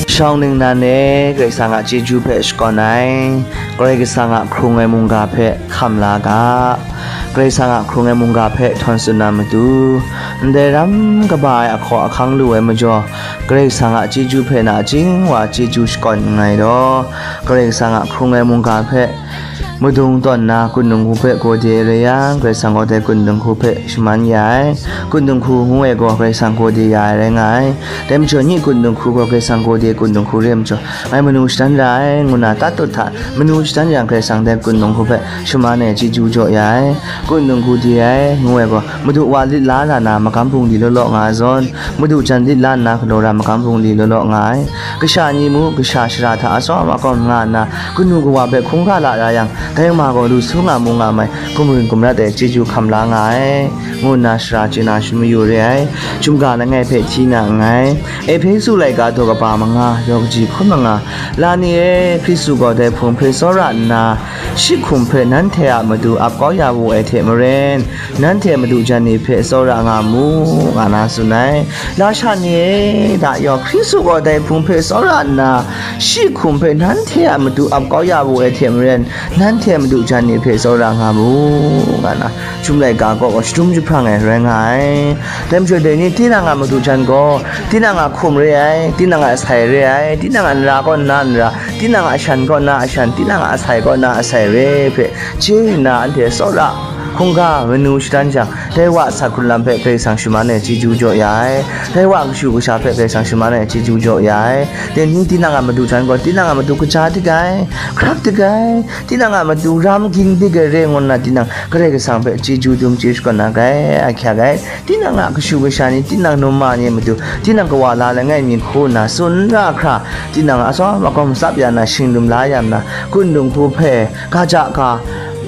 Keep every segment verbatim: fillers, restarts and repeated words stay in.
Shawng ningnan e Karai Kasang a chyeju hpe shakawn ai, Karai Kasang a hkrung ai mungga hpe hkam la ga. Karai Kasang a hkrung ai mungga hpe htawn tsun na matu, ndai ram kaba ai ahkaw ahkang lu ai majaw, Karai Kasang a chyeju hpe nachying wa chyeju shakawn nngai law, Karai Kasang a hkrung ai mungga hpe madung tawn na, kun dinghku hpe gawde rai yang, Karai Kasang gaw dai kun dinghku hpe shaman ya ai. Kun dinghku ngu ai gaw Karai Kasang gawde ya ai rai nga ai. Dai majaw, nye kun dinghku gaw Karai Kasang gawde kun dinghku re ai majaw, ngai manu shadan ra ai, ngu nna tat tut hta, manu shadan yang, Karai Kasang dai kun dinghku hpe shaman ai chyeju jaw ya ai. Kun dinghku de ai, ngu ai gaw, Madu wa lit la ra na, magam bungli law law nga ai zawn, Madu jan lit la nna galaw ra, magam bungli law law nga ai. Kasha ni mung, kasha shara hta atsawm akawm nga nna, kanu kawa hpe hkungga la ra yang, dai ma gaw lu su nga mu nga mai, gumrin gumrat ai chyeju hkam la nga ai, ngu nna shara chye na shun mayu re ai. Chyum ga langai hpe hti na nngai. Ehpesu laika daw kaba manga, yaw kaji hkun manga, la ni e, Hkristu gaw dai Hpung hpe tsawra nna, shi hkum hpe nanhte a matu ap kau ya wu ai hte maren, nanhte madu jan ni hpe tsawra nga mu, nga na tsun ai. Lasha ni e, da yaw, Hkristu gaw dai Hpung hpe tsawra nna, shi hkum hpe nanhte a matu ap kau ya wu ai hte maren, nanhte madu jan ni hpe tsawra nga mu, nga na, Chyum laika kaw gaw shadum jahprang ai rai nga ai. Dai majaw dai ni, tinang a madu jan gaw, tinang a hkum re ai, tinang a asai re ai, tinang a nra kaw nna nra, tinang a shan kaw nna ashan, tinang a asai kaw nna asai re hpe, chye nna anhte tsawra, hkungga, manu shadan jang, dai wa a sa hkrun lam hpe Karai Kasang shaman ai chyeju jaw ya ai, dai wa a kashu kasha hpe Karai Kasang shaman ai chyeju jaw ya ai. Dai ni, tinang a madu jan gaw, tinang a madu kaja dik ai, hkrap dik ai, tinang a matu ram ging dik ai re ngu nna, tinang Karai Kasang hpe chyeju dum chye shakawn na gai, ahkyak ai. Tinang a kashu kasha ni, tinang numa ni a matu, tinang kawa la langai mi hku nna tsun n ra hkra, tinang atsawm akawm tsap ya na, shing lum la ya na, kun dinghku hpe, ga ja ga,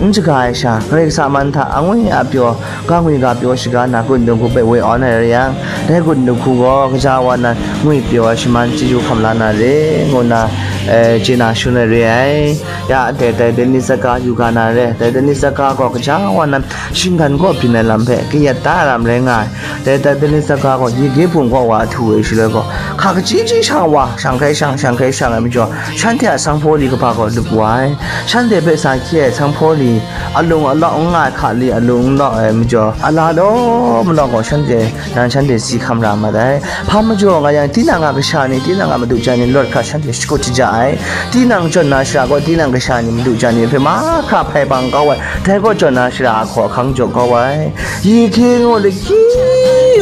n shaga ai sha, Karai Kasang man hta angwi a pyaw, ga ngwi ga pyaw shaga na, kun dinghku hpe woi awn ai rai yang, dai kun dinghku gaw kaja wa nan ngwi pyaw ai shaman chyeju hkam la na re, ngu nna, eh, chye na shun ai re ai. Ya, dai, dai, dai ni saga yu ga na re, dai, dai ni saga gaw kaja wa nan shinggan kaw byin ai lam hpe kayat da ai lam rai nga ai. Dai, dai, dai ni saga gaw Yege bum kaw wa htu ai shaloi gaw, hka kachyi chyi shang wa, shang hkrai shang, shang hkrai shang ai majaw, shanhte a sanghpaw li kaba gaw lup wa ai. Shanhte hpe sa hkye ai sanghpaw li, alung alau n nga ai hka li, alung n lau ai majaw, ala law malaw gaw shanhte nan shanhte si hkam ra mat ai. Hpa majaw nga yang, tinang a kasha ni, tinang a madu jan ni lawt hkra shanhte shakut shaja ai. Tinang jawn na shara gaw, tinang kasha ni madu jan ni hpe mahkra hpai bang kau ai. Dai gaw jawn na shara a hkaw ahkang jaw kau ai. Yege ngu lagyi,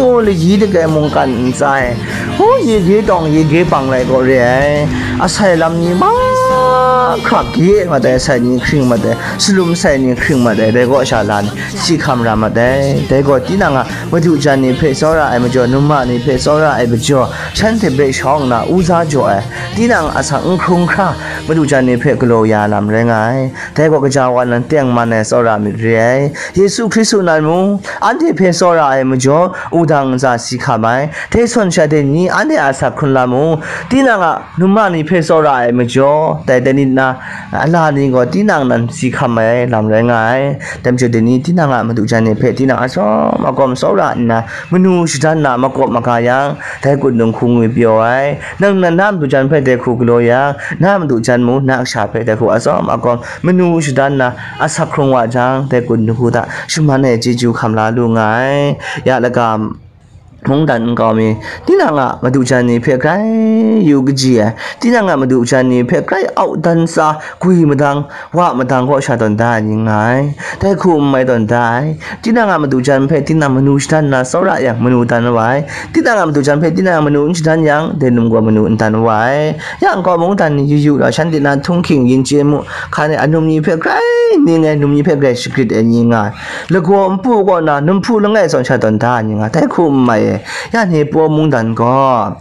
ngu lagyi dik ai mungkan ntsa e, hku yege tawng yege bang lai gaw re ai. Asai lam ni mahkra ge mat ai, asai ni hkring mat ai, salum sai ni hkring mat ai, dai gaw sha la ni si hkam ra mat ai. Dai gaw tinang a madu jan ni hpe tsawra ai majaw, numa ni hpe tsawra ai majaw, shanhte hpe shawng nna uza jaw ai, tinang asak n hkrung hkra madu jan ni hpe galaw ya lam rai nga ai. Dai gaw kaja wa nan tengman ai tsawra myit re ai. Yesu Hkristu nan mung anhte hpe tsawra ai majaw, wudang ntsa si hkam ai. Dai sawn sha dai ni anhte a asak hkrun lam mung, tinang a numa ni hpe tsawra ai majaw, dai dai nit na, ala ni gaw tinang nan si hkam ai lam rai nga ai. Dai majaw dai ni, tinang a madu jan ni hpe tinang atsawm akawm tsawra nna, manu shadan na makawp maga yang, dai kun dinghku ngwi pyaw ai. Nang nan na madu jan hpe dai hku galaw yang, na madu jan mung na kasha hpe dai hku atsawm akawm manu shadan na asak hkrung wa jang, dai kun dinghku hta shaman ai chyeju hkam la lu nga ai. Ya laga, mungdan nkau mi, tinang a madu jan ni hpe grai yu kaji ai, tinang a madu jan ni hpe grai au dan tsa, gwi madang, wa madang kaw sha tawn da ai ni nga ai, dai hku n mai tawn da ai. Tinang a madu jan hpe tinang manu shadan nna tsawra yang, manu dan wa ai. Tinang a madu jan hpe tinang manu n shadan yang, dai num gaw manu n dan wa ai. Ya nkau mungdan ni yu yu la, shanhte na htunghking yin chye mu, hkan e anum ni hpe grai ning ai, num ni hpe grai shagrit ai ni nga ai. Lagaw npu kaw na, num hpu langai zawn sha tawn da ai ni nga ai, dai hku n mai ai. Ya Hnepaw mungdan gaw,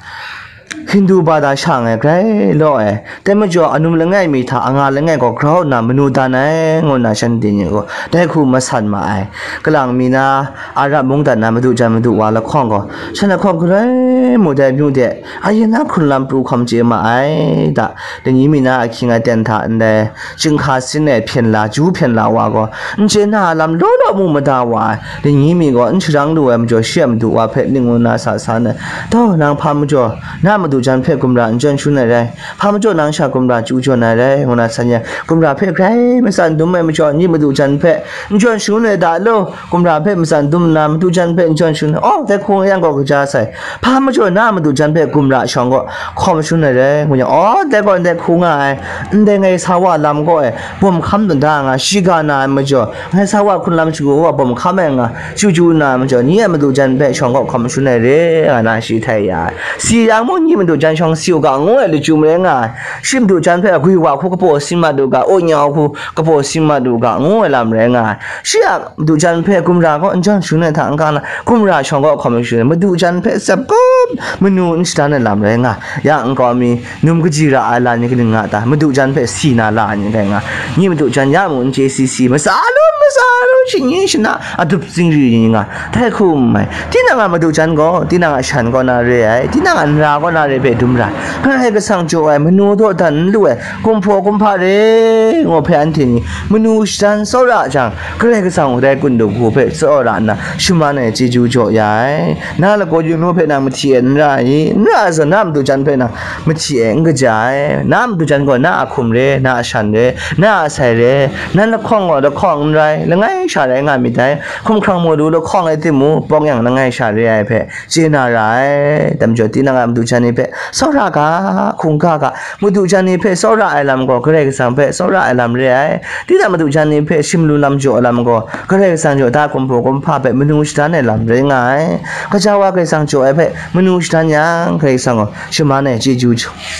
Hindu bada sha ngai grai law ai, dai majaw anum langai mi hta anga langai gaw grau nna manu dan ai, ngu nna shanhte ni gaw dai hku masan ma ai. Kalang mi na, Arab mungdan na madu jan madu wa lahkawng gaw, shan lahkawng galoi mu dai myu de, ayin na hkrun lam pru hkawm chye ma ai, da, lani mi na ahkying aten hta ndai, chyinghka sin ai hpyen la, ju hpyen la wa gaw, n chye na a lam law law mu mada wa ai. Lani mi gaw n sharang lu ai majaw, shi a madu wa hpe ning ngu na sa sa nna, "Taw, nang hpa majaw na madu jan hpe gumra n jawn shangun ai rai? Hpa majaw nang sha gumra chyu jawn ai rai?" ngu na san yang, gumra hpe grai matsan dum ai majaw, ni madu jan hpe n jawn shangun ai da law, gumra hpe matsan dum nna, madu jan hpe n jawn shangun ai, "Aw, dai hku yang gaw kaja sai, hpa majaw na madu jan hpe gumra shawng gaw hkawm shangun ai rai," ngu yang, "Aw, dai gaw ndai hku nga ai, ndai ngai sa wa lam gaw e, bawm hkam dun da nga, shiga na ai majaw, ngai sa wa hkrun lam shagu wa bawm hkam ai nga, chyu chyu na ai majaw, ni a madu jan hpe shawng gaw hkawm shangun ai re," nga na shi htai ya ai. Si yang mung, ni madu jan shawng si u ga, ngu ai lachyum rai nga ai. Shi madu jan hpe gwi wa hku kapaw si mat u ga, o nya hku kapaw si mat u ga, ngu ai lam rai nga ai. Shi a madu jan hpe gumra gaw n jawn shangun ai hta n-ga na, gumra shawng gaw hkawm shangun ai, madu jan hpe tsap kup manu n shadan ai lam rai nga ai. Ya nkau mi, num kaji ra ai la ni kaning nga ta? Madu jan hpe si na la ni rai nga ai. Ni madu jan ya mung n chye si si, matsa lu, matsa lu, shingni shana, adup zingri ni nga, dai hku n mai. Tinang a madu jan gaw, tinang a shan kaw na re ai, tinang a nra kaw na re hpe dum ra ai. Karai Kasang jaw ai, manu dawdan n lu ai, kumhpaw kumhpa re, ngu hpe anhte ni manu shadan tsawra jang, Karai Kasang dai kun du hku hpe tsawra nna shaman ai chyeju jaw ya ai. Na lagaw yawng hpe nang mahti e n ra ai, n ra ai zawn na madu jan hpe nang mahti e n kaja ai. Na madu jan gaw na a hkum re, na a shan re, na a asai re, nan lahkawng gaw lahkawng n rai, langai sha rai nga myit dai. Hkumhkrang mu lu lahkawng rai timung, bawng yang langai sha re ai hpe chye na ra ai. Dai majaw, tinang a madu jan ni hpe tsawra ga, hkungga ga, madu jan ni hpe tsawra ai lam gaw, Karai Kasang hpe tsawra ai lam re ai. Tinang madu jan ni hpe shim lu lam jaw ai lam gaw, Karai Kasang jaw da kumhpaw kumhpa hpe manu shadan ai lam rai nga ai. Gaja wa Karai Kasang jaw ai hpe manu shadan yang, Karai Kasang gaw shaman ai chyeju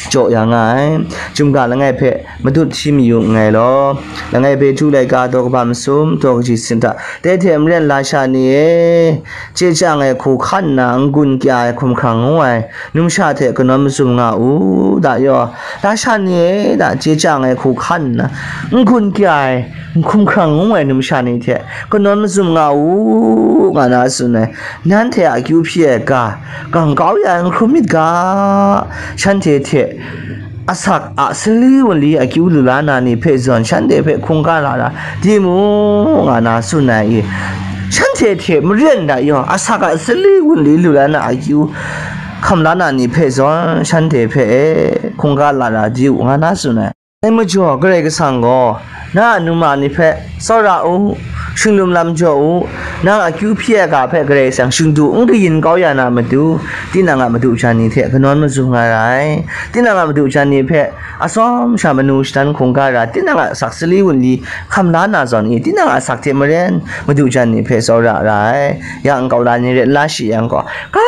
jaw ya nga ai. Chyum ga langai hpe madut hti mayu nngai law, langai hpe chyu laika daw kaba masum, daw kaji sin hta, dai hte maren lasha ni e, chye chyang ai hku hkan nna n-gun kya ai hkumhkrang ngu ai numsha hte kanawn mazum nga u da yaw, lasha ni e da chye chyang ai hku hkan nna n-gun kya ai hkumhkrang ngu ai numsha ni hte kanawn mazum nga u, nga na tsun ai. Nanhte a akyu hpyi ai ga, gang kau ya ai n hkrum myit ga, shanhte hte asak a sali wunli akyu lu la na ni hpe zawn shanhte hpe hkungga la ra di mu, nga na tsun ai i? Shanhte hte maren da yaw, asak a sali wunli lu la na akyu hkam la na ni hpe zawn shanhte hpe e hkungga la ra di u, nga na tsun ai. Dai majaw, Karai Kasang gaw, na a numa ni hpe tsawra u, shinglum lam jaw u, nang akyu hpyi ai ga hpe Karai Kasang shingdu n kayin kau ya na matu, tinang a madu jan ni hte kanawn mazum nga ra ai. Tinang a madu jan ni hpe atsawm sha manu shadan hkungga ra, tinang a saksa li wunli hkam la na zawn i, tinang a asak hte maren madu jan ni hpe tsawra ra ai. Ya nkau la ni ret la shi yang gaw, ka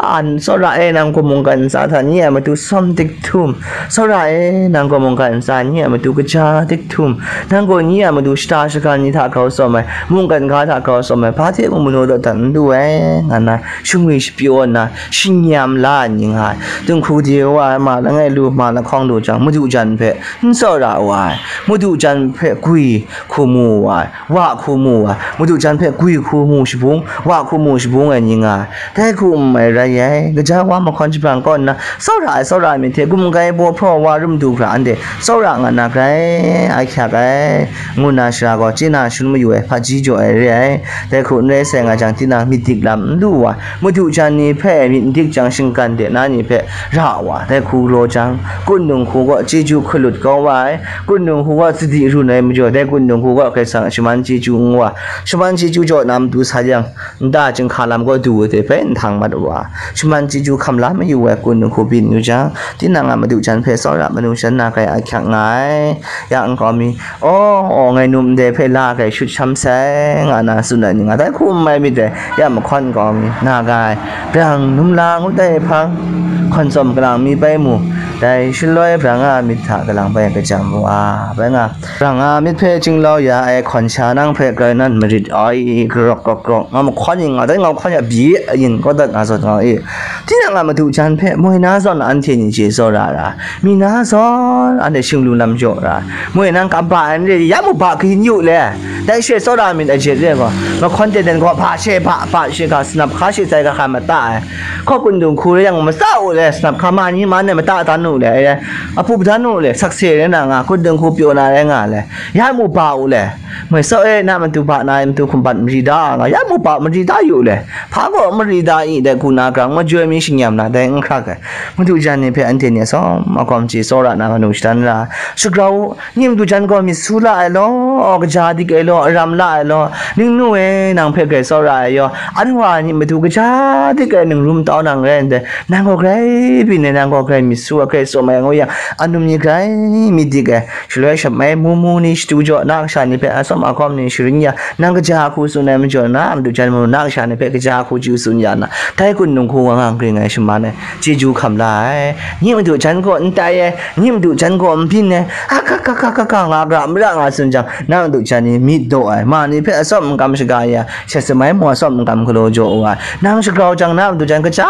an tsawra e, nang gaw mungkan ntsa hta ni a matu sawm dik htum, tsawra e, nang gaw mungkan ntsa ni a matu kaja dik htum, nang gaw ni a matu shata shagan ni hta grau tsawm ai, mungkan ga hta grau tsawm ai, hpa hte mung manu dawdan n lu ai, nga na shingwi shapyaw nna, shinyam la ai ni nga ai. Dinghku de wa ai ma langai lu, ma lahkawng lu jang, madu jan hpe n tsawra wa ai, madu jan hpe gwi hku mu wa ai, wa hku mu ai, madu jan hpe gwi hku mu shabung, wa hku mu shabung ai ni nga ai. Dai hku n mai rai ai, gaja wa mahkawn jahprang kaw nna, tsawra ai, tsawra ai myit hte, gumkai baw hpraw wa rum du hkra anhte tsawra nga na grai, ahkyak ai, ngu nna shara gaw chye na shangun mayu ai, hpaji jaw ai re ai. Dai hku n rai sai nga jang, tinang myit dik lam n lu wa, madu jan ni hpe myit n dik jang, shinggan de na ni hpe ra wa, dai hku galaw jang, kun dung hku gaw chyeju hkalut kau wa ai, kun dung hku gaw sadi run ai majaw, dai kun dung hku gaw Karai Kasang shaman chyeju n wa, shaman chyeju jaw na matu sa yang, nta chyinghka lam gaw du ai hte bai nhtang mat wa, shaman chyeju hkam la mayu ai kun dung hku byin yu jang, tinang a madu jan hpe tsawra manu shadan na grai ahkyak nga ai. Ya nkau mi, aw, aw, ngai num ndai hpe la grai shut sham sai, nga na tsun ai ni nga, dai hku n mai myit dai, ya mahkawn nkau mi, na ga ai, brang num la ngut ai hpang, hkawn tsawm kalang mi bai mu, Dai shaloi brang a myit hta galang bai kajam mu a, bai nga, brang a myit hpe chinglau ya ai hkawn sha nang hpe grai nan marit ai, grawk grawk grawk, nga mahkawn yin nga, dai nga mahkawn ya byi ayin kawdat nga zawn nga e. Tinang a madu jan hpe moi na zawn anhte ni chye tsawra ra, mi na zawn anhte shinglu lam jaw ra, moi nang kaba ai n re, ya mu ba kayin yu le, dai she tsawra myit ajet re gaw, mahkawn ten ten gaw, ba she ba, ba she ga, sanap hka she tsai ga hka mata ai, hkaw kun dung hku re yang, matsa u le, sanap hka ma ni man e mata dan u le, e, apu dan u le, sakse re na nga, kun dung hku pyaw na rai nga le, ya mu ba u le, moi saw e, na matu ba na, matu hkum bat mari da nga, ya mu ba mari da yu le, hpa gaw mari da i, dai ku na grang majoi mi shingyam na, dai n hkrak ai, madu jan ni hpe anhte ni atsawm agawm chye tsawra na manu shadan ra, shagrau u, Ni madu jan gaw myit su la ai law, kaja dik ai law, aram la ai law, ningnu e, nang hpe grai tsawra ai yaw, anwa ni madu kaja dik ai ningrum tau nang rai ndai, nang gaw grai byin ai, nang gaw grai myit su ai, grai tsawm ai ngu yang, anum ni grai myit dik ai, shaloi shamai mu mu ni shatu jaw, na kasha ni hpe atsawm agawm ni sharin ya, nang kaja hku tsun ai majaw, na madu jan mu na kasha ni hpe kaja hku chyu tsun ya na, dai kun nung hku wa ngang ring ai shaman ai, chyeju hkam la ai. Nye madu jan gaw n tai ai, nye madu jan gaw n byin ai, a ka ka ka ka ka nga, gara mara nga tsun jang, na madu jan ni myit daw ai, ma ni hpe atsawm n kam shaga ya, shat samai mung atsawm n kam galaw jaw u ai. Nang shagrau jang, na madu jan kaja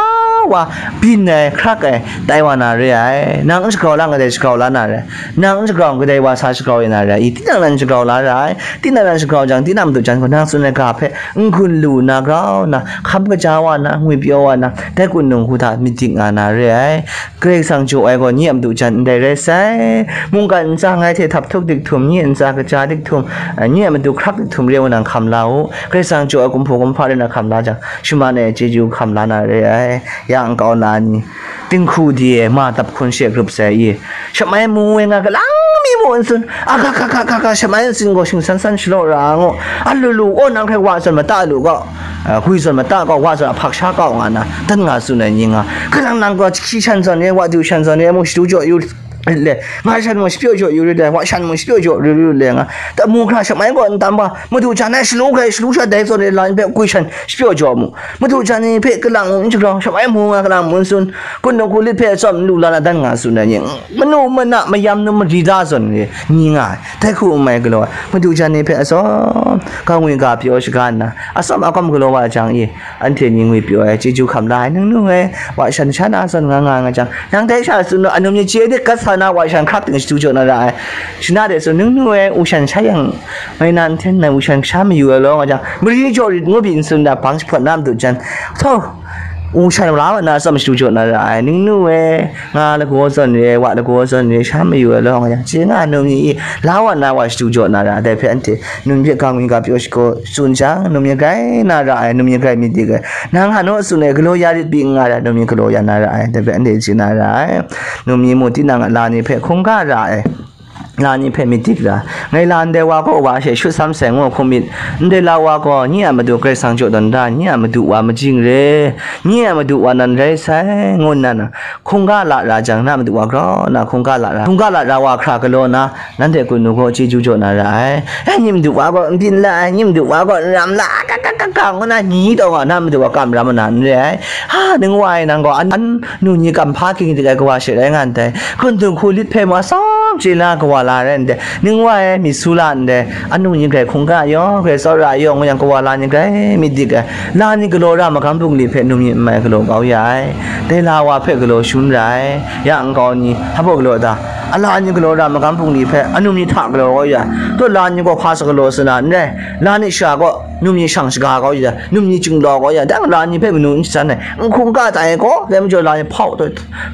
wa byin ai, hkrak ai, tai wa na re ai. Nang n shagrau lang kadai shagrau la na re, nang n shagrau kadai wa sa shagrau ya na re ai. Tinang nan shagrau la ra ai, tinang nan shagrau jang, tinang madu jan gaw nang tsun ai ga hpe n gun lu na grau na, hkam kaja wa na, ngwipyaw wa na, dai kun nung hku hta myit dik nga na re ai. Karai Kasang jaw ai gaw nye a madu jan ndai rai sai. Mungkan ntsa ngai hte htap htuk dik htum, nye ntsa kaja dik htum, nye a madu hkrak dik htum re ngu nang hkam la u. Karai Kasang jaw ai kumhpaw kumhpa re na hkam la jang, shaman ai chyeju hkam la na re ai. Ya nkau na ni, dinghku di e, ma dap hkun she grup sai i, shamai mu e nga galang mi mu n tsun, a ga ga ga ga ga, shamai n tsun gaw shingsan san shalaw ra ngu, a lu lu, aw, nang hkrai wa zawn mata lu gaw, a, gwi zawn mata gaw, wa zawn ahpak sha kau nga na, dan nga tsun ai ni nga, kalang nang gaw, hkyi shan zawn e, wa du shan zawn e, mu shatu jaw yu le, nga shan mu shapyaw jaw yu ri le, wa shan mu shapyaw jaw yu ri le nga, ta mu hkra shamai gaw n tam ba, madu jan ai shalu hkrai, shalu sha dai zawn e, lan hpe gwi shan shapyaw jaw mu, madu jan ni hpe kalang mu n shagrau, shamai mu nga kalang mu n tsun, kun dawng hku lit hpe atsawm n lu la na dan nga tsun ai ni, manu mana mayam nu mari da zawn re ni nga ai, dai hku n mai galaw ai, madu jan ni hpe atsawm ga ngwi ga pyaw shaga nna, atsawm akawm galaw wa jang i, anhte ni ngwi pyaw ai, chyeju hkam la ai, ningnu e, wa shan sha na zawn nga nga nga jang, nang dai sha tsun nu, anum ni chye dik gat sa na, wa shan hkrap ting shatu jaw na ra ai, shana de tsun, ningnu e, u shan sha yang, mai na nten na, u shan sha mayu ai law nga jang, mari jaw rit ngu byin tsun da, bang jahpawt na madu jan, htaw, u shan la wa na atsawm shatu jaw na ra ai, ningnu e, nga lagaw zawn re, wa lagaw zawn re, sha mayu ai law nga jang, chye nga num ni i, la wa na wa shatu jaw na ra, dai hpe anhte num hpe ga ngwi ga pyaw shaga tsun jang, num ni grai na ra ai, num ni grai myit dik ai, nang hanu tsun ai, galaw ya rit pyi n nga ra, num ni galaw ya na ra ai, dai hpe anhte chye na ra ai, num ni mu tinang a la ni hpe hkungga ra ai. La ni hpe myit dik ra, ngai la ndai wa gaw wa she shut sam sai ngu hkum myit, ndai la wa gaw nye a madu Karai Kasang jaw tawn da, nye a madu wa majing re, nye a madu wa nan rai sai, ngu nna na, hkungga la ra jang, na madu wa grau na hkungga la ra, hkungga la ra wa hkra galaw na, nanhte kun nu gaw chyeju jaw na ra ai. E, nye madu wa gaw n byin la ai, nye madu wa gaw n ram la, ka ka ka ka, ngu na, ni taw nga, na madu wa kam ram na n re ai. Ha, ning wa e nang gaw an, an nu ni kam hpa ging dik ai kawa she rai nga ndai, kun dung hku lit hpe ma sawm chye la kawa la rai ndai, ning wa e myit su la ndai, anu ni grai hkungga yaw, grai tsawra yaw, ngu yang kawa la ni grai myit dik ai, la ni galaw ra magam bungli hpe num myit n mai galaw kau ya ai, dai la wa hpe galaw shun ra ai, ya nkau ni, hpa galaw da, a la ni galaw ra magam bungli hpe, anu ni hta galaw kau ya, taw la ni gaw hpa sa galaw sa na n rai, la ni sha gaw, num ni shang shaga kau ya, num ni chinglau kau ya, dang la ni hpe manu n shajan ai, n hkungga tai gaw, dai majaw la ni hpau,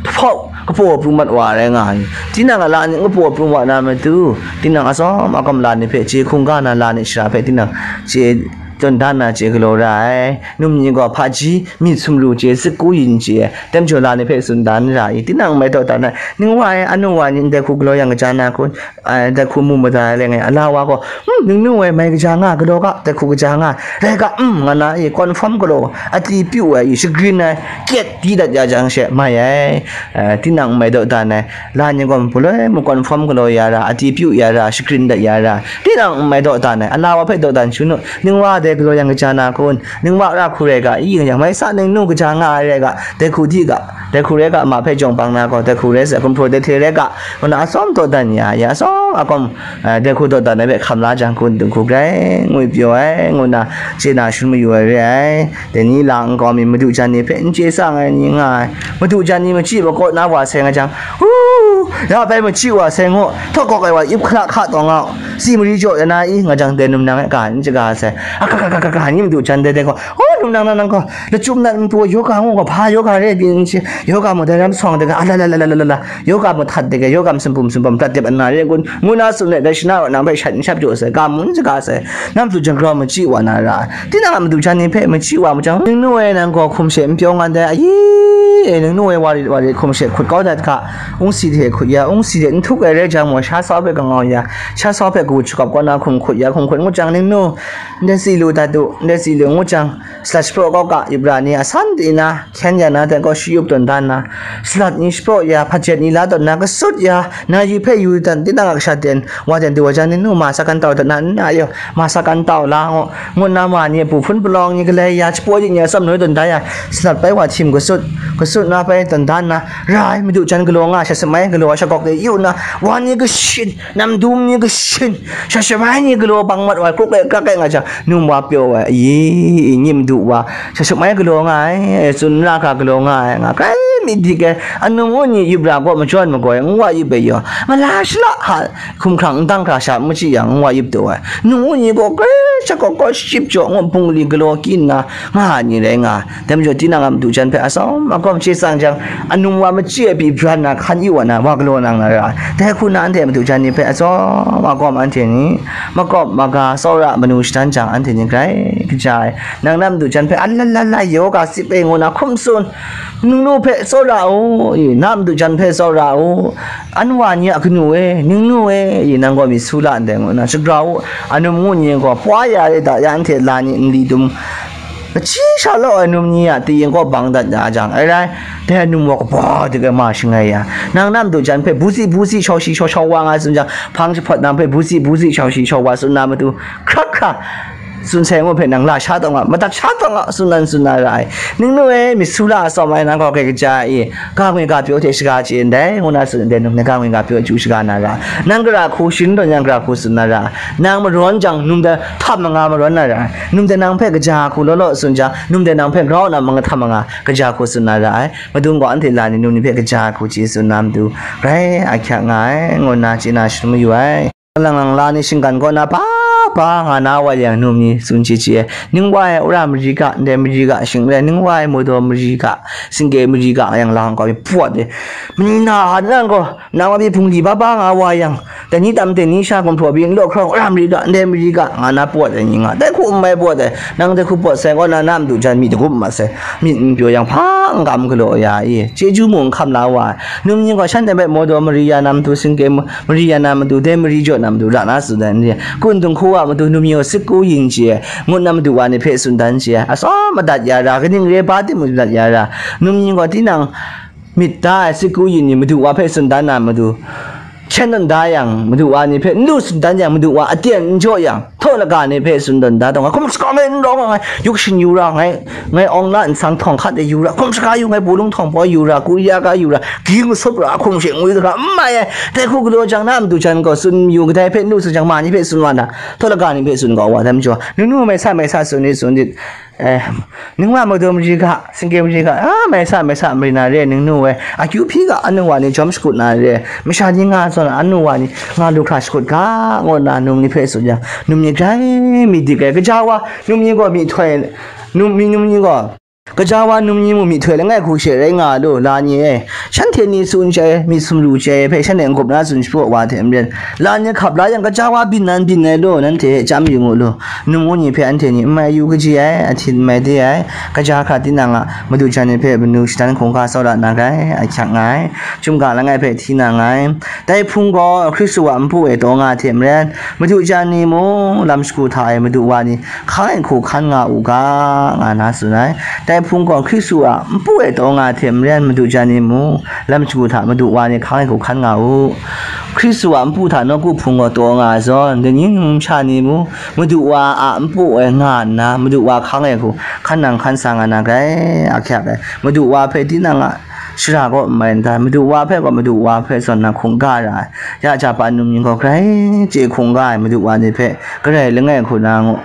hpau, kapaw pru mat wa rai nga ai. Tinang a la ni kapaw pru wa na matu, tinang atsawm akam la ni hpe chye hkungga na la ni shara hpe tinang chye tawn dan na chye galaw ra ai. Num ni gaw hpaji, myit sumru chye, zik ku yin chye, dai majaw la ni hpe tsun dan ra i. Tinang mai taw dan ai, ning wa ai, anu wa ni ndai hku galaw yang kaja na kun, ai, dai hku mu mada ai leng e, a la wa gaw, "Hmm, ningnu e mai kaja nga, galaw ga, dai hku kaja nga, rai ga, hmm," nga na e, confirm galaw, a ti pyu ai, i shagrin ai, kyet di dat ya jang she mai ai, eh, tinang n mai daw dan ai, la ni gaw, paloi mu confirm galaw ya ra, a ti pyu ya ra, shagrin dat ya ra, tinang n mai daw dan ai, a la wa hpe daw dan shu nu, ning wa dai galaw yang kaja na kun, ning wa ra hku rai ga, i, yang mai sa ningnu kaja nga ai rai ga, dai hku di ga, Dai hku rai ga, ma hpe jawng bang na gaw, dai hku rai sa, gumhpraw dai hte rai ga, ngu na atsawm dawdan ya, ya atsawm agawm, eh, dai hku dawdan ai hpe hkam la jang, kun dung hku grai ngwi pyaw ai, ngu na chye na shangun mayu ai re ai. Dai ni lang nkau mi madu jan ni hpe n chye tsang ai ni nga ai. Madu jan ni machyi wa kaw na wa sai nga jang, hu, ya bai machyi wa sai ngu, htawk kawk ai wa ip hkra hka taw nga, si mari jaw ya na i, nga jang, dai num nang e ga n chyaga sai. A ga ga ga ga ga ni madu jan dai dai gaw, o, num nang na nang gaw, lachyum nat npu yoga ngu gaw, hpa yoga re byin shi, yoga mung dai ram sawng de ga, a la la la la la la la, yoga mung htat de ga, yoga mung sumpum sumpum prat dep ana re kun, ngu na tsun let, dai shana wa nang bai shat n shap jaw sai, ga mun shaga sai, nam tu jang grau machyi wa na ra ai. Tinang a madu jan ni hpe machyi wa ma jang, ningnu e nang gaw hkum she n pyaw ngan dai, ayi, e, ningnu e wa rit wa rit hkum she hkut kau dat hka, ung si hte hkut ya, ung si hte n htuk ai rai jang mung, sha sau hpe kangau ya, sha sau hpe kawu shakap kau na hkum hkut ya, hkum hkut ngut jang, ningnu, ndai si lu dat u, ndai si lu ngut jang, Salat shapraw kau ga, yup ra ni a san di na, hkyen ya na hte gaw shayup tawn dan na, salat ni shapraw ya, hpajet ni la tawn na, kasut ya, na yu hpe yu dan, tinang a kasha ten, wa ten du wa jang, ningnu ma sa kan tau dat na, nna yaw, ma sa kan tau la, ngu, ngut na ma ni, pu hpun palawng ni, galai ya, shapaw yik ni, atsam noi tawn da ya, salat bai wa htim kasut, kasut na bai tawn dan na, ra ai, madu jan galaw nga, sha samai galaw, sha gawk de yu na, wa ni kashin, nam dum ni kashin, sha samai ni galaw bang mat wa, kruk e, krak e nga jang, num wa pyaw ai, ayi, i, nyim du wa, sha sumai galaw nga ai, tsun ra hkra galaw nga ai, nga grai myit dik ai, anung u ni yup ra gaw majawn magoi, n wa yup ai yaw, mala shala hka, hkumhkrang n dang hkra sha n machyi yang, n wa yup taw ai, nung u ni gaw grai sha gaw gaw ship jaw ngu bungli galaw kyin na, nga ai ni rai nga ai. Dai majaw, tinang a madu jan hpe atsawm agawm chye tsang jang, anung wa machyi ai pyi bran na, hkan yu wa na, wa galaw nang na ra ai. Dai hku na anhte madu jan ni hpe atsawm agawm anhte ni, makawp maga tsawra manu shadan jang, anhte ni grai kaja ai. Nang na madu jan hpe a la la la yoga sip e ngu na hkum tsun, ningnu hpe tsawra u, i, na madu jan hpe tsawra u, an wa ni a kanu e, ningnu e, i, nang gaw myit su la ndai ngu na shagrau u, anum ngu ni gaw pwa ya re da, ya anhte la ni nli dum, Kachi sha law ai num ni a, kayin kaw bang dat na jang, ai rai, dai num wa kaba dik ai ma shangai ya. Nang na madu jan hpe busi busi shau shi shau shau wa nga tsun jang, hpang jahpawt nang hpe busi busi shau shi shau wa tsun na matu, hkra hkra tsun sai ngu hpe nang la sha taw nga, madat sha taw nga, tsun nan tsun na ra ai. Ningnu e, myit su la atsawm ai nang gaw kai kaja i, ga ngwi ga pyaw hte shaga chye ndai, ngu na tsun ndai num ni ga ngwi ga pyaw chyu shaga na ra. Nang gara hku shin tawn yang gara hku tsun na ra. Nang marawn jang, num de htam manga marawn na ra. Num de nang hpe kaja hku law law tsun jang, num de nang hpe grau na manga htam manga kaja hku tsun na ra ai. Madung gaw anhte la ni num ni hpe kaja hku chye tsun na matu, grai ahkyak nga ai, ngu na chye na sharum mayu ai. Lang lang la ni shinggan kaw na pa pa nga na wa yang num ni tsun chye chye ai. Ning wa ai wora mari ga, ndai mari ga shing rai, ning wa ai mawdaw mari ga, singke mari ga yang lang kau mi pawt ai. Mani na a nan gaw, nang wa mi hpung li ba ba nga wa yang, dai ni tam ten ni sha gumhpraw byin law hkrawng, ra mari ga, ndai mari ga, nga na pawt ai ni nga, dai hku n mai pawt ai, nang dai hku pawt sai, kaw na na madu jan mi dagup mat sai, myit n pyaw yang hpa n kam galaw ya i, chyeju mung n hkam la wa ai, num ni gaw shanhte hpe mawdaw mari ya na matu, singke ma-, mari ya na matu, dai mari jaw na matu, ra na tsun dan re, kun dung hku wa matu, num ni gaw sik ku yin chye, ngut na madu wa ni hpe tsun dan chye, atsawm madat ya ra, kaning re ba timung madat ya ra, num ni gaw tinang, myit da ai sik ku yin ni madu wa hpe tsun dan na matu, hkyen tawn da yang, madu wa ni hpe n lu tsun dan yang, madu wa aten n jaw yang, htaw laga ni hpe tsun tawn da taw nga, hkum shaga ngai n rawng nga, ngai yuk shin yu ra, ngai, ngai awng la nsang htawng hkat e yu ra, hkum shaga yu, ngai bulung htawng paw yu ra, ku ya ga yu ra, ging sup ra, hkum she ngwi ga n mai ai, dai hku galaw jang na madu jan gaw tsun yu, kadai hpe n lu tsun jang, ma ni hpe tsun wa na, htaw laga ni hpe tsun kau wa, dai majaw, ningnu mai sa mai sa tsun ni tsun dit, Eh, ning wa madu mari ga, singke mari ga, a, mai sa, mai sa, mari na re, ningnu e, akyu hpyi ga, anu wa ni jawm shakut na re, masha ni nga zawn, anu wa ni nga lu hkra shakut ga, ngu nna num ni hpe tsun yang, num ni grai mi dik ai, kaja wa, num ni gaw myihtoi, num, mi num ni gaw, kaja wa, num ni mung myihtoi langai hku she rai nga lu, la ni e, shanhte ni tsun chye ai, myit sumru chye ai hpe, shanhte n-gup na tsun shapraw wa hte maren, la ni hkap la yang, kaja wa byin nan byin ai lu, nanhte e chyam yu mu lu. Num u ni hpe anhte ni n mai yu kaji ai, ahtin n mai de ai, kaja hkra tinang a madu jan ni hpe manu shadan hkungga tsawra na gai, ahkyak nga ai, chyum ga langai hpe hti na nga ai. Dai hpung gaw Hkristu a npu e taw nga ai hte maren, madu jan ni mung lam shagu hta e madu wa ni hkang ai hku hkan nga u ga, nga na tsun ai. Dai hpung gaw Hkristu a npu e taw nga ai hte maren, madu jan ni mung lam shagu hta madu wa ni hkang ai hku hkan nga u. Hkristu a npu hta nawku hpung gaw taw nga ai zawn, dai ni numsha ni mung, Madu wa a npu e nga nna, Madu wa hkang e hku hkan nang hkan sa nga na gai, ahkyak ai. Madu wa hpe tinang a shara kaw n mai n ta, madu wa hpe gaw madu wa hpe zawn na hkungga ra ai. Ya japa num ning gaw grai chye hkungga ai madu wa ni hpe, garai langai hku na ngu,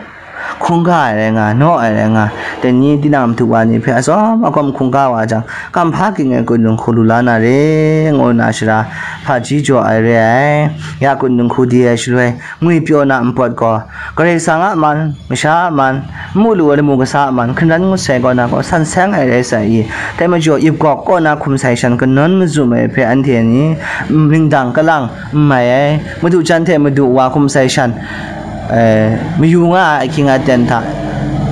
hkungga ai rai nga, naw ai rai nga, dai ni tinang madu wa ni hpe atsawm agawm hkungga wa jang, kamhpa ging ai kun dinghku lu la na re, ngu nna shara hpaji jaw ai re ai. Ya kun dinghku di ai shaloi, ngwi pyaw na npawt gaw, Karai Kasang a man, masha a man, n mu lu ai lamu kasa a man, hkungran ngut sai kaw na gaw san seng ai rai sai i? Dai majaw, ip gawk kaw na hkum sai shan kanawn mazum ai hpe anhte ni, ningdang kalang n mai ai, madu jan hte madu wa hkum sai shan, eh, mayu nga ai ahkying aten hta,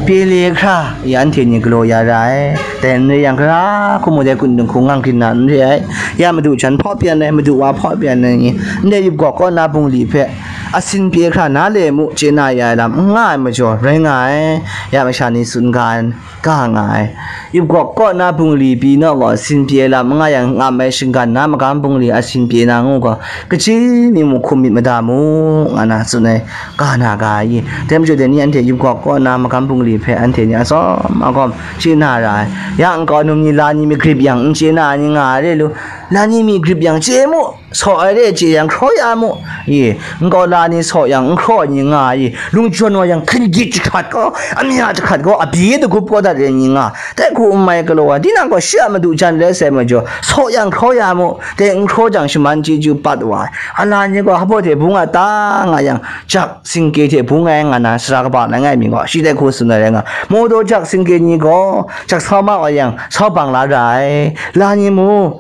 pye le hkra i anhte ni galaw ya ra ai. Dai n rai yang, gara hku mu dai kun dinghku ngang hkrin na n re ai. Ya madu jan hpaw pyan ai, madu wa hpaw pyan ai ni, ndai ip gawk kaw na bungli hpe asin pye hkra na le mu, chye na ya ai lam n nga ai majaw rai nga ai. Ya masha ni tsun ga ai, ga nga ai. Ip gawk kaw na bungli pyi naw gaw, asin pye lam n nga yang, ngam ai shinggan na magam bungli asin pye na ngu gaw, kaji ni mu hkum myit mada mu, nga na tsun ai, ga na ga ai. Dai majaw dai ni anhte ip gawk kaw na magam bungli hpe anhte ni atsawm agawm chye na ra ai. Ya nkau num ni la ni mi grip yang n chye na ai ni nga ai re lu, la ni mi grip yang chye mu, saw ai re chye yang hkraw ya mu, i, nkau la ni saw yang n hkraw ai ni nga ai, lung jawn wa yang hkringgyit jahkrat gaw, amya jahkrat gaw, abye dagup kau dat ai ni nga, dai hku n mai galaw ai, tinang gaw shi a madu jan rai sai majaw, saw yang hkraw ya mu, dai n hkraw jang shaman chyeju pat wa ai, ala ni gaw hpa hte bung a ta nga yang, jak singke hte bung ai nga na sara kaba langai mi gaw, shi dai hku tsun ai rai nga, mawdaw jak singke ni gaw, jak sau ma wa yang, sau bang la ra ai, la ni mu,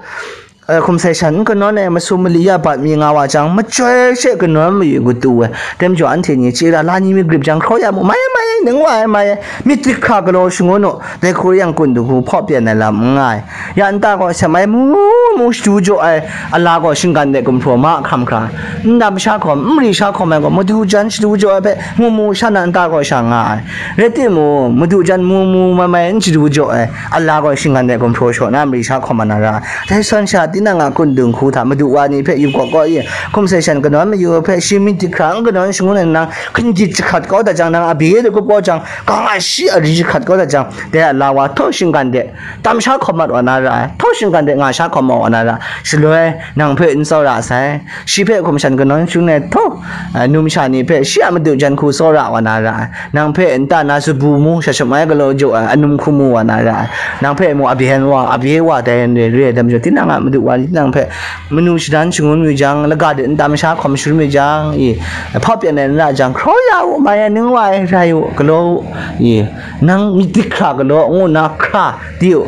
eh, hkum sai shan n kanawn ai masum mali ya bat mi nga wa jang, machyoi she kanawn mayu katu ai. Dai majaw anhte ni chye ra, la ni mi grip jang hkraw ya mu, mai ai, mai ai, ning wa ai, mai ai, myit hkra galaw shangun u, dai hku yang kun dinghku hpaw pyan ai lam n nga ai. Ya nta gaw sha mai mu mu shadu jaw ai, ala gaw shinggan de gumhpraw ma hkam hkra, n dam sha hkawm, n mari sha hkawm ai gaw, madu jan shadu jaw ai hpe mu mu sha na nta gaw sha nga ai. Rai timung, madu jan mu mu mai mai n shadu jaw ai, ala gaw shinggan de gumhpraw shaw na mari sha hkawm ai na ra ai. Dai sawn sha, tinang a kun dinghku hta madu wa ni hpe yu gaw gaw i, hkum sai shan kanawn mayu hpe shi myit hkra n kanawn shangun ai nang, hkringgyit jahkrat kau dat jang, nang abye dagup kau jang, kang a shi ari jahkrat kau dat jang, dai a la wa htaw shinggan de, tam sha hkawm mat wa na ra ai, htaw shinggan de nga sha hkawm mat wa na ra ai. Shaloi, nang hpe n tsawra sai, shi hpe hkum shan kanawn shangun ai htaw, eh, numsha ni hpe shi a madu jan hku tsawra wa na ra ai. Nang hpe nta na sabu mu, sha shamai galaw jaw ai, anum hku mu wa na ra ai. Nang hpe mu abyen wa, abye wa tai re, re ai dam jaw, tinang a madu wa ni tinang hpe manu shadan shangun mi jang, laga de n tam sha hkawm shangun mi jang, i, hpaw pyan ai n ra jang, hkraw ya u, mai ai ning wa ai, rai u, galaw u, i, nang myit hkra galaw, ngu nna hkra di u,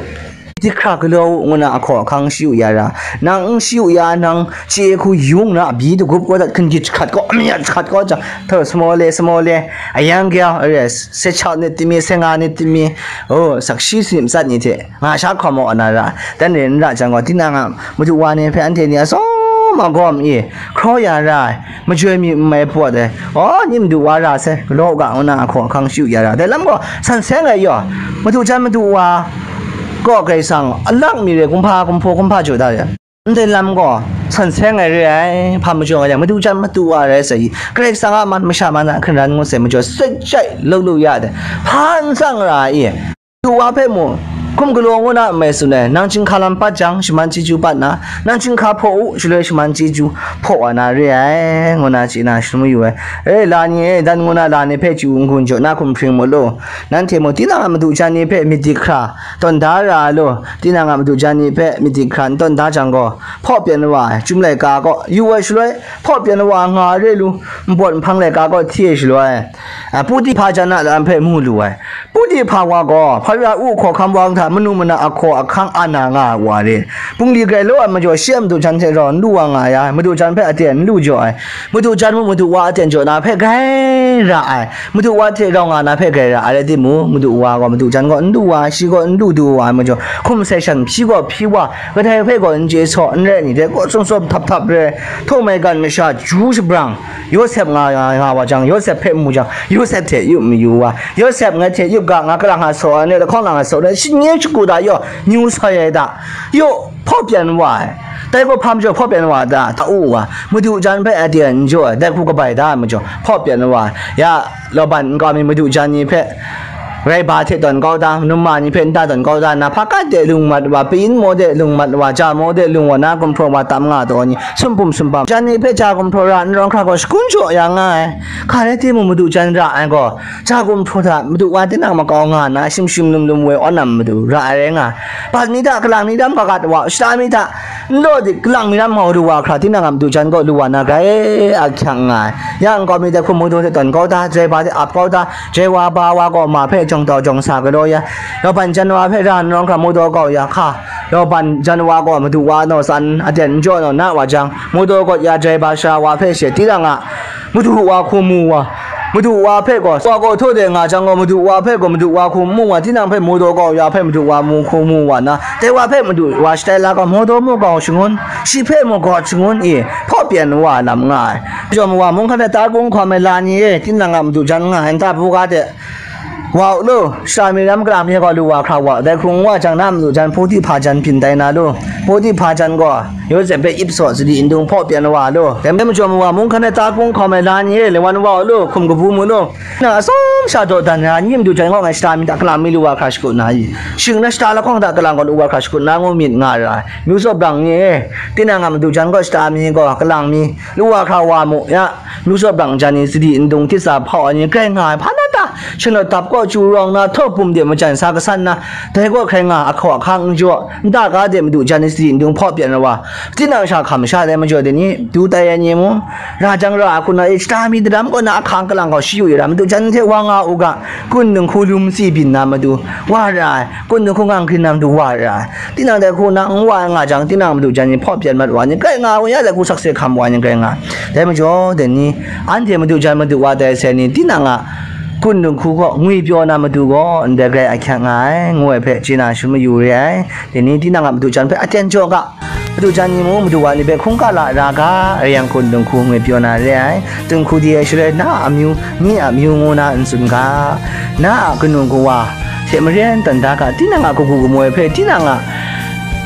myit hkra galaw u, ngu nna ahkaw ahkang shi u ya ra, nang n shi u ya, nang chye hku yung nna, abyi dagup kau dat, hkringgyit jahkrat kau, amya jahkrat kau jang, htaw, small le, small le, a young girl, yes, se chau nit timi, se nga nit timi, oh, sakshi si matsat ni hte, nga sha hkawm maw na ra, dan re n ra jang gaw, tinang a madu wa ni hpe anhte ni atsawm agawm e hkraw ya ra ai, majoi mi n mai pawt ai, aw, ni madu wa ra sai, galaw u ga, ngu na ahkaw ahkang shi u ya ra. Dai lam gaw, san seng ai yaw, madu jan madu wa kaw Karai Kasang alak mi re, kumhpa, kumhpaw, kumhpa jaw da re. Ndai lam gaw, san seng ai re ai, hpa majaw nga yang, madu jan madu wa rai sai, Karai Kasang a man masha man a hkungran ngut sai majaw, sek jai, lou lou ya dai, hpa n tsang ra ai. Madu wa hpe mu, hkum galaw ngu na n mai tsun ai, nang chyinghka lam pat jang, shaman chyeju pat na, nang chyinghka hpaw u, shaloi shaman chyeju hpaw wa na re ai, ngu na chye na shalum mayu ai. E, la ni e, dan ngu na la ni hpe chyu n-gun jaw na hkum hpring mu law, nanhte mu, tinang a madu jan ni hpe myit dik hkra tawn da ra ai law, tinang a madu jan ni hpe myit dik hkra n tawn da jang gaw, hpaw pyan wa ai, chyum laika kaw yu ai shaloi, hpaw pyan wa nga ai re lu, npawt nhpang laika kaw hti ai shaloi, a, Puti hpa jan a lam hpe mu lu ai. Puti hpa wa gaw, Hpara u hkawhkam wa hta manu mana ahkaw ahkang ana nga ai wa re. Bungli grai law ai majaw, shi a madu jan hte rau n lu wa nga ai, madu jan hpe aten n lu jaw ai. Madu jan mu madu wa aten jaw na hpe grai ra ai. Madu wa hte rau nga na hpe grai ra ai rai timung, madu wa gaw madu jan gaw n lu wa, shi gaw n lu du wa ai majaw, hkum sai shan hpyi gaw hpyi wa, kadai hpe gaw n chye saw, n rai ni hte gaw tsum tsawm htap htap re, htaw maigan masha ju shabrang, Yawsep nga, nga, nga wa jang, Yawsep hpe mu jang, Yawsep hte yup mayu wa, Yawsep ngai hte yup ga, nga kalang a saw ai, lahkawng lang a saw ai, shingnye shagu da yaw, nyu soi ai da, yaw, hpaw pyan wa ai. Dai gaw hpa majaw hpaw pyan wa da, ta u wa, madu jan hpe a de n jaw ai, dai hku kabai da ai majaw, hpaw pyan wa ai. Ya, Laban nkau mi madu jan ni hpe, Rai ba hte tawn kau da, num ma ni hpe nta tawn kau da nna, hpa kat de lung mat wa, payin maw de lung mat wa, ja maw de lung wa na, gumhpraw wa tam nga taw ni, sumpum sumpam jan ni hpe ja gumhpraw ra n rawng hkra gaw shakun jaw ya nga ai. Hka rai timung, madu jan ra ai gaw, ja gumhpraw hta madu wa tinang makau nga na, shim shim lum lum woi awn na madu ra ai rai nga ai. Bat ni hta, kalang ni dam kagat wa, shata mi hta, n law dik, kalang mi ram mau lu wa hkra, tinang a madu jan gaw lu wa na grai ahkyak nga ai. Ya nkau mi dai hku, mawdaw hte tawn kau da, jai ba hte ap kau da, jai wa ba wa gaw ma hpe jawng tau jawng sa galaw ya, lauban jan wa hpe ra n rawng hkra mawdaw kau ya hka, lauban jan wa gaw madu wa naw tsan aten n jaw naw na wa jang, mawdaw kawt ya jai ba sara wa hpe she tinang a madu wa hku mu wa, madu wa hpe gaw, wa gaw htaw de nga jang gaw, madu wa hpe gaw madu wa hku mu wa, tinang hpe mawdaw kau ya hpe madu wa mu hku mu wa na, dai wa hpe madu wa shatai la gaw, mawdaw mu kau shangun, shi hpe mu gawt shangun i, hpaw pyan wa lam nga ai. Jawm wa mung hkan hta tar kung hkawm ai la ni e, tinang a madu jan nga ai nta buga de, wa u lu, shara mi ram karam ni gaw lu wa hkra wa, dai hkrung wa jang na madu jan, Potiphar jan byin tai na lu, Potiphar jan gaw, Yawsep hpe ip saw, sadi ndung hpaw pyan wa lu. Dai majaw mawa mung hkan ai ta hkung hkawm ai la ni e, lawan wa u lu, hkum kabu mu lu. Na atsawm sha dawdan ai ni madu jan gaw ngai shata mi hta kalang mi lu wa hkra shakut na i? Shing na shata lahkawng hta kalang gaw lu wa hkra shakut na ngu myit nga ra ai. Myu tsawp brang ni e, tinang a madu jan gaw shata mi gaw kalang mi lu wa hkra wa mu ya. Myu tsawp brang jan ni sadi ndung tit sa hpau ai ni grai nga ai, hpa na ta? Shanlawt dap kaw chyu rawng na, htaw bum de majan sa kasan na, dai kaw hkrai nga, ahkaw ahkang n jaw, nta ga de madu jan ni sadi ndung hpaw pyan ai wa, tinang sha hkam sha dai majaw de ni, du tai ai ni mu, ra jang ra ai hku na, e shata mi daram kaw na ahkang kalang gaw shayu ya ra, madu jan hte wa nga u ga, kun dinghku lum si byin na madu wa ra ai, kun dinghku ngang hkrin na madu wa ra ai. Tinang dai hku na n wa ai nga jang, tinang madu jan ni hpaw pyan mat wa ni grai nga u ya, dai hku sakse hkam wa ni grai nga. Dai majaw de ni, anhte madu jan madu wa tai sai ni, tinang a kun dinghku gaw ngwi pyaw na madu gaw ndai grai ahkyak nga ai, ngu ai hpe chye na shangun mayu re ai. Dai ni, tinang a madu jan hpe aten jaw ga, madu jan ni mung madu wa ni hpe hkungga la ra ga, rai yang kun dinghku ngwi pyaw na re ai. Dinghku di ai shaloi, na a amyu, nye a amyu ngu na n tsun ga, na a kanu kawa hte maren tawn da ga, tinang a kagu kamoi hpe, tinang a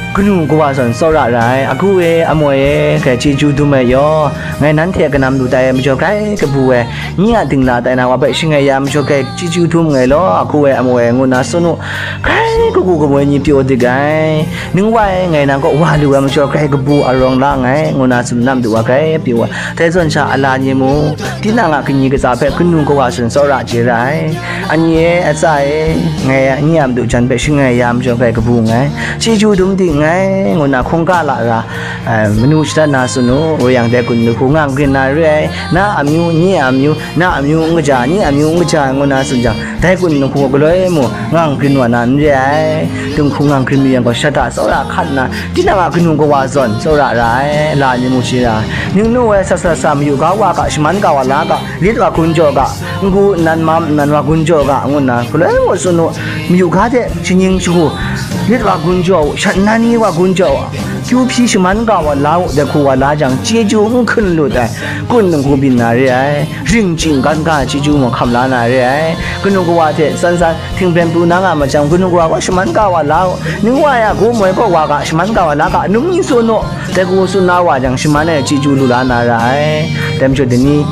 kanu kawa zawn tsawra ra ai. Agu e, amoi e, grai chyeju dum ai yaw, ngai nanhte kanam lu tai ai majaw grai kabu ai, nye a dingla tai na wa hpe shangai ya ai majaw grai chyeju dum nngai law, agu e, amoi e, ngu na tsun u. Grai kagu kamoi ni pyaw dik ai. Ning wa e, ngai nang kaw wa lu ai majaw grai kabu arawng la nngai, ngu na tsun na madu wa grai pyaw ai. Dai zawn sha a la ni mu, tinang a kani katsa hpe kanu kawa zawn tsawra chye ra ai. Ani e, atsa e, ngai nye a madu jan hpe shangai ya ai majaw grai kabu nngai, chyeju dum dik nngai, ngu na hkungga la ra, ai, manu shadat na tsun u. Rai yang, dai kun dinghku ngang hkrin na re ai, na amyu, nye amyu, na amyu n kaja, nye amyu n kaja ai, ngu na tsun jang, dai kun dinghku galoi mu ngang hkrin wa na n re ai. Dinghku ngang hkrin mi yang gaw, shata tsawra hkan nna, tinang a kanu kawa zawn tsawra ra ai, la ni mu chye ra ai. Ningnu ai sa sa sa mayu ga wa ga, shaman ga wa la ga, lit wa gun jaw ga, n-gu nnan mam nnan wa gun jaw ga, ngu nna galoi ngu tsun u. Mayu ga hte shaning shagu, lit wa gun jaw u, shat nnan ni wa gun jaw u, kyu hpyi shaman ga wa la u, dai hku wa la jang, chyeju n hkun lut ai, kun dinghku byin na re ai, ring chying kan ga ai chyeju mung hkam la na re ai, kanu kawa hte tsan tsan htingben pru na nga ma jang, kanu kawa gaw shaman ga wa la u, ning wa ya, gu moi kaw wa ga shaman ga wa la ga, num ni tsun u, dai hku tsun na wa jang, shaman ai chyeju lu la na ra ai. Dai majaw dai ni,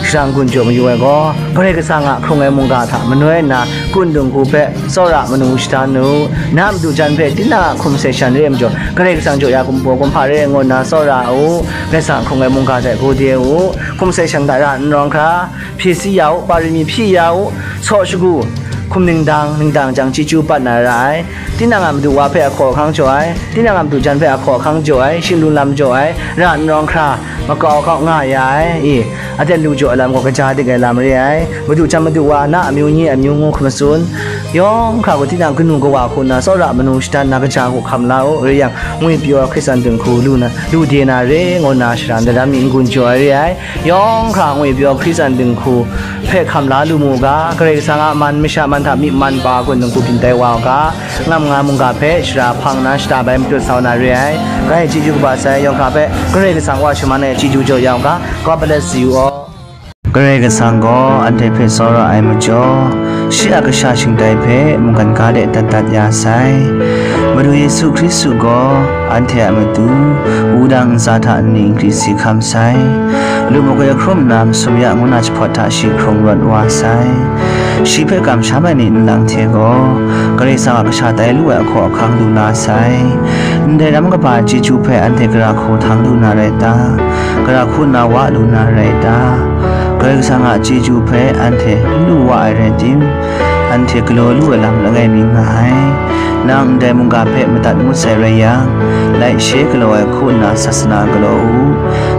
shadang kun jaw mayu ai gaw, Karai Kasang a hkrung ai mungga hta manoi nna, kun dinghku hpe tsawra manu shadan u. Na madu jan hpe tinang a hkum sai shan re ai majaw, Karai Kasang jaw ya kumhpaw kumhpa re ai ngu nna tsawra u. Karai Kasang a hkrung ai mungga hte gode u. Hkum sai shan hta ra n rawng hkra, hpye si ya u, para mi hpyi ya u, saw shagu, hkum ningdang, ningdang jang chyeju pat na ra ai. Tinang a madu wa hpe ahkaw ahkang jaw ai, tinang a madu jan hpe ahkaw ahkang jaw ai, shing lu lam jaw ai, ra n rawng hkra, makau hkau nga ya ai, i, aten lu jaw ai lam gaw kaja dik ai lam re ai. Madu jan madu wa, na amyu nye amyu ngu hkra matsun, yawng hkra gaw tinang kanu kawa hku nna tsawra manu shadan na kaja hku hkam la u, rai yang, ngwi pyaw Hkristan dinghku lu na, lu de na re, ngu nna shara ndaram mi n-gun jaw ai re ai. Yawng hkra ngwi pyaw Hkristan dinghku hpe hkam la lu mu ga, Karai Kasang a man masha man hta myi man pa kun dinghku byin tai wa u ga, ngam nga mungga hpe shara hpang na shata bai matut sa na re ai. Grai chyeju kaba sai, yawng hkra hpe Karai Kasang wa shaman ai chyeju jaw ya u ga. God bless you all. Karai Kasang gaw anhte hpe tsawra ai majaw, shi a kasha shingtai hpe mungkan ga de dat dat ya sai. Madu Yesu Hkristu gaw anhte a matu wudang ntsa hta nni nkri si hkam sai. Lu magoi hkrum nna masum ya ngu na jahpawt hta shi hkrung rawt wa sai. Shi hpe kamsham ai ni nlang hte gaw, Karai Kasang a kasha tai lu ai ahkaw ahkang lu na sai. Ndai ram kaba chyeju hpe anhte gara hku htang lu na rai ta? Gara hku nna wa lu na rai ta? Karai Kasang a chyeju hpe anhte n lu wa ai rai tim, anhte galaw lu ai lam langai mi nga ai. Nang ndai mungga hpe madat ngut sai rai yang, laishe galaw ai hku nna sasana galaw u.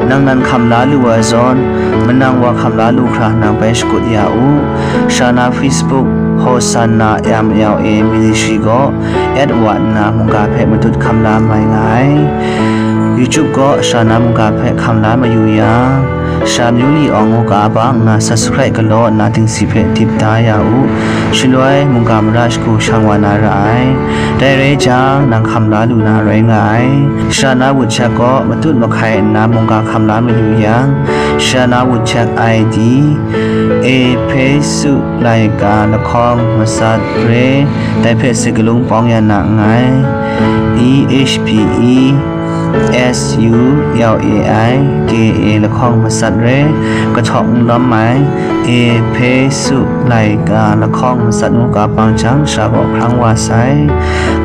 Nang nan hkam la lu ai zawn, manang wa hkam la lu hkra nang bai shakut ya u. Shana Facebook, Hosanna M L A Ministry gaw at wa nna mungga hpe matut hkam la mai nga ai. YouTube gaw Shana mungga hpe hkam la mayu yang, Sha Myu Li Awng ngu ga bang nna subscribe galaw nna dingsi hpe dip da ya u. Shaloi mungga mara shagu shang wa na ra ai. Dai rai jang, nang hkam la lu na rai nga ai. Shana WeChat gaw matut mahkai nna mungga hkam la mayu yang, Shana WeChat I D, Ehpesu laika lahkawng matsat re, dai hpe sagalung pawng ya na nngai. E H P E S U L A I K A lahkawng matsat re, kahtawk n lawm ai, Ehpesu laika lahkawng matsat ngu ga bang jang, sha gaw hkrang wa sai.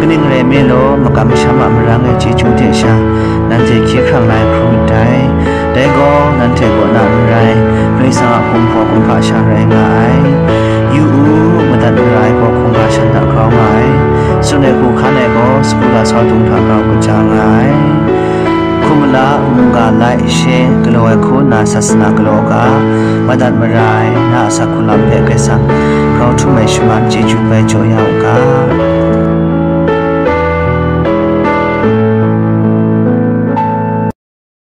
Kaning rai me law, makam masham a marang e chyeju hte sha, nanhte hkye hkrang lai hkrum ndai. Dai gaw, nanhte kaw na n rai, Karai Kasang a kumhpaw kumhpa sha rai nga ai. Yu u, madat mara ai gaw hkungga shan hta grau nga ai. Tsun ai hku hkan ai gaw, sagu lasau dung hta grau kaja nga ai. Hkum mala, mungga laishe galaw ai hku nna sasana galaw u ga, madat mara ai na a asak hku lam hpe Karai Kasang grau htum ai shaman chyeju bai jaw ya u ga.